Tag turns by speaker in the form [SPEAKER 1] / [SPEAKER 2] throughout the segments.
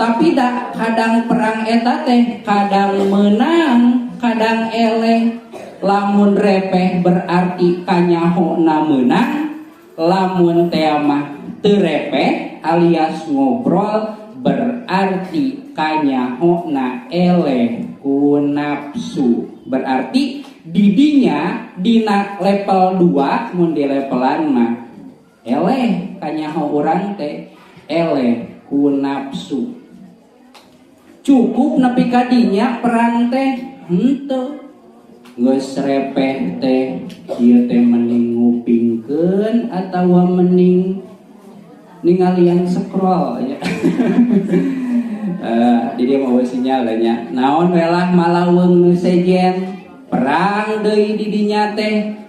[SPEAKER 1] Tapi da kadang perang eta teh kadang menang, kadang eleh. Lamun repeh berarti kanyahona menang, lamun teh mah teu repeh alias ngobrol berarti kanyahona eleh ku nafsu. Berarti didinya dina level 2 mun di levelan mah eleh kanyaho urang teh eleh ku nafsu. Cukup nepi ka dinya perang teh henteu. Geus repeh teh ieu teh mending ngupingkeun atawa mending ningalian scroll ya. Di dia mau sinyal nya. Naon we lah malaweung nu sejen perang deui di dinya teh.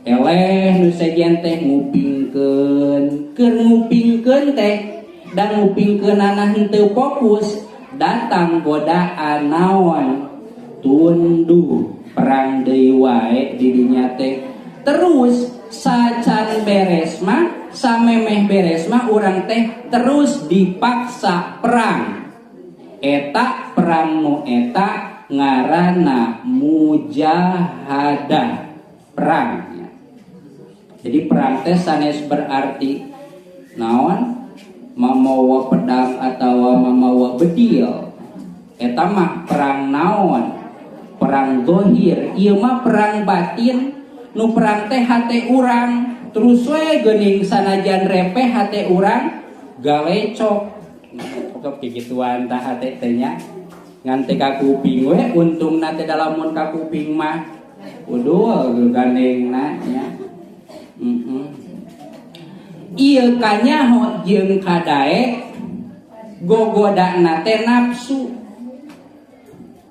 [SPEAKER 1] Eleh nu sejen teh ngupingkeun, keur ngupingkeun teh dan ngupingkeunana henteu fokus, datang godaan naon? Tunduh perang deui wae di dinya teh. Terus sacan beres mah, samemeh beres mah urang teh terus dipaksa perang. Eta perang nu eta ngaranna mujahadah, perang. Jadi perang teh sanes berarti naon? Mamawa pedang atawa mamawa bedil. Eta mah perang naon? Perang zahir. Ieu mah perang batin. Nu perang teh hate urang terus we geuning sanajan repeh hate urang galecok. Pokok kikituan tah hate teh nya. Ngan teh ka kuping we untungna teh dalamun ka kuping mah uduh gandengna nya. Ieu kanyaho jeung kadaek gogodana teh nafsu.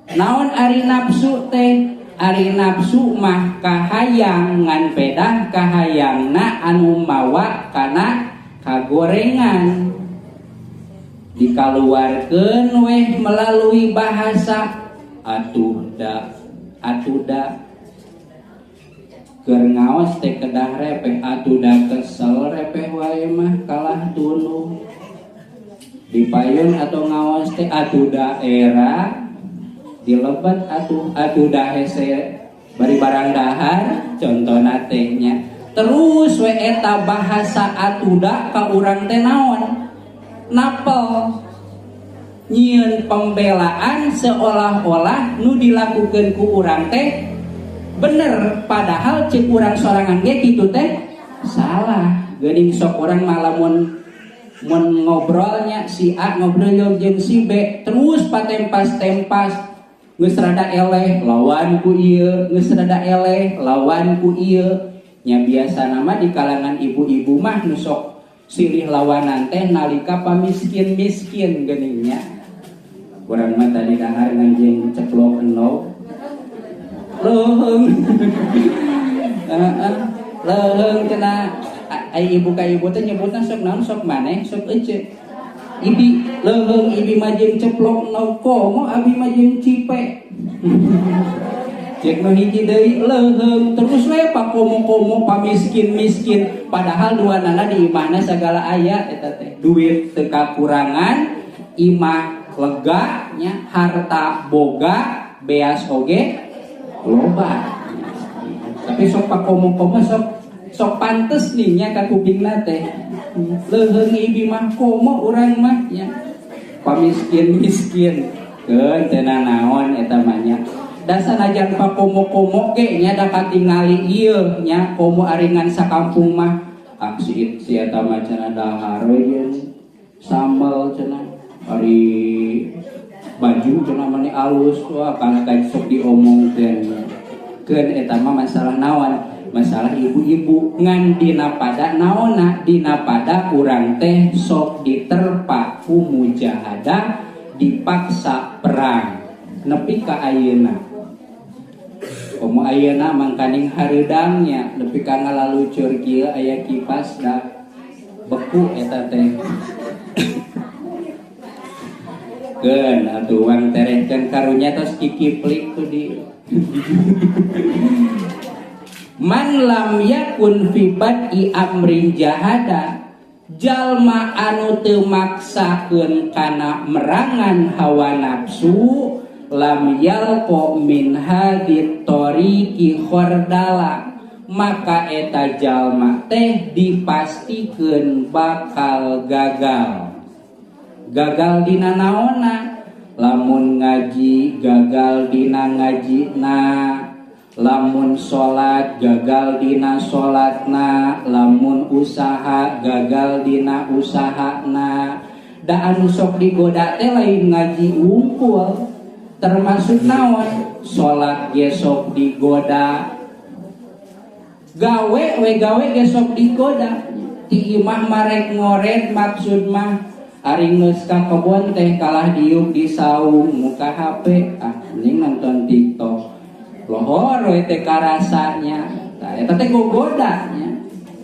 [SPEAKER 1] Naon ari nafsu teh? Ari nafsu mah kahayang ngan pedah kahayangna anu mawa kana kagorengan. Dikaluarkeun weh melalui bahasa atuh da atuh da. Keur ngaos teh kedah repeh atuh da kesel repeh wae mah kalah tunduh. Dipayun atau ngaos teh atuh da era dilebat atuh atuh da hese bari barang dahar contona teh nya. Terus we eta bahasa atuh da ka urang teh naon? Napel nyieun pembelaan seolah-olah nu dilakukeun ku urang teh bener, padahal cek urang sorangan ge kitu teh salah. Geuning sok urang mah lamun mun ngobrolnya si A ngobrol jeung si B terus patempas-tempas geus rada eleh lawan ku ieu, geus rada eleh lawan ku ieu. Nya biasana mah di kalangan ibu-ibu mah nu sok silih lawanan teh nalika pamiskin-miskin geuning nya. Urang mah tadi dahar ngan jeung ceplok endog. Leuheung. Heeh. Leuheung cenah ai ibu ka ibu teh nyebutna sok naon sok maneh sok ece. Ibi leuheung ibi mah jeung ceplok endog komo abi mah jeung cipe. Cek nu hiji deui leuheung terus we pakomo-komo pamiskin-miskin padahal duanana di imahna sagala aya eta teh. Duit teu kakurangan, imah lega nya, harta boga, beas oge loba. Tapi sok pakomo-komo sok pantes nih nya ka kupingna teh. Leuheung ibi mah komo urang mah nya. Pamiskin-miskin keun teu nanaon eta mah nya. Da sanajan pakomo-komo ge nya da katingali ieu nya komo aringan sakampung mah ah si eta mah cenah dahar we jeung sambel cenah ari baju cenah mani alus wah kana sok diomongkeun. Keun eta mah masalah naon? Masalah ibu-ibu ngan dina pada naonna dina pada urang teh sok diterpa ku mujahadah dipaksa perang nepi ka ayeuna. Komo ayeuna mangkaning hareudangnya nepi ka ngalalucur kieu aya kipas da beku eta teh. Keun atuh wang terehkeun karunya tos kikiplik tuh di Man lam yakun fi bad'i amrin jahada. Jalma anu teu maksakeun kana merangan hawa nafsu lam yalqa min hadit tariqi khordala, maka eta jalma teh dipastikeun bakal gagal. Gagal dina naonna? Lamun ngaji gagal dina ngajina, lamun salat gagal dina salatna, lamun usaha gagal dina usahana. Da anu sok digoda teh lain ngaji wungkul, termasuk naon? Salat ge sok digoda, gawe we gawe ge sok digoda. Ti imah marek ngored maksud mah ari geus ka kebon teh kalah diuk di saung muka HP, ah mending nonton TikTok. Lohor we teh karasanya. Tah eta teh gogoda nya.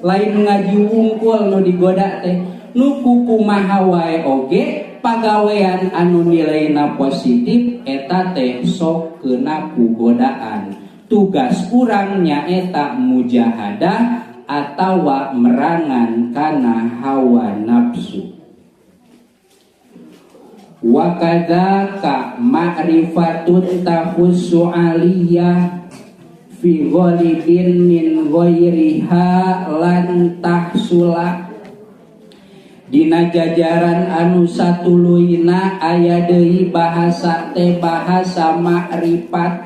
[SPEAKER 1] Lain ngaji wungkul nu digoda teh, nu kukumaha wae oge pagawean anu nilaina positif eta teh sok kena ku godaan. Tugas urang nyaeta mujahadah atawa merangan kana hawa nafsu. Wa kadzaka ma'rifatun tahussu aliyah fi ghalibin min ghairiha lan tahsula. Dina jajaran anu satuluyna aya deui bahasa teh bahasa ma'rifat.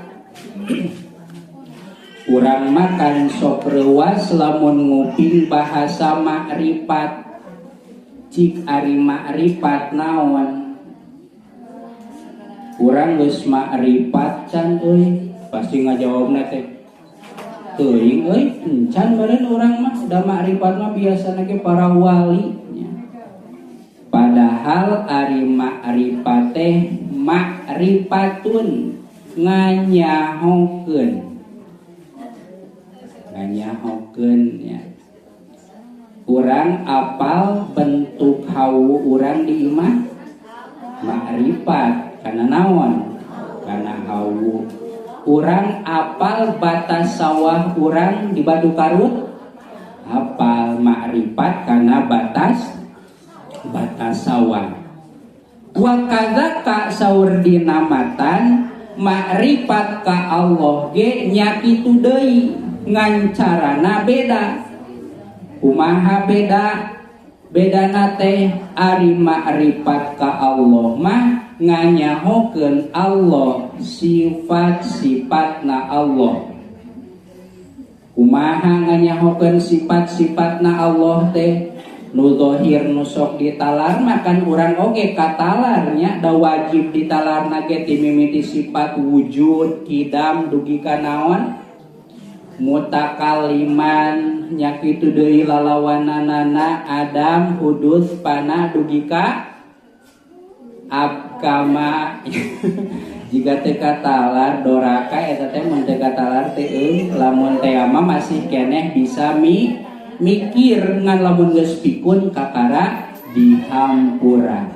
[SPEAKER 1] Urang makan sok reuas lamun nguping bahasa ma'rifat. Cik ari ma'rifat naon? Urang geus ma'rifat can euy, pasti ngajawabna teh teuing euy, encan meureun urang mah, da ma'rifat mah biasana ge para wali nya. Padahal ari ma'rifat teh ma'rifatun nganyahokeun. Nganyahokeun nya. Urang apal bentuk hawu urang di imah ma'rifat kana naon? Kana hawu. Urang apal batas sawah urang di Batu Karut, apal ma'rifat kana batas sawah. Wa kadzaka saur dina matan ma'rifat ka Allah ge nya kitu deui, ngan carana beda. Kumaha beda? Bedana teh ari ma'rifat ka Allah mah nganyahokeun Allah sifat-sifatna Allah. Kumaha nganyahokeun sifat-sifatna Allah teh? Nu zahir nu sok ditalar makan urang oge katalarnya, da wajib ditalarna ge ti mimiti sifat wujud, kidam dugi ka naon? Mutakaliman nya kitu deui lalawananana adam hudus pana dugi ka abkama. Jika teu katalar doraka eta teh mun teu katalar teh euy, lamun teh mah masih keneh bisa mikir, ngan lamun geus pikun kakara dihampura.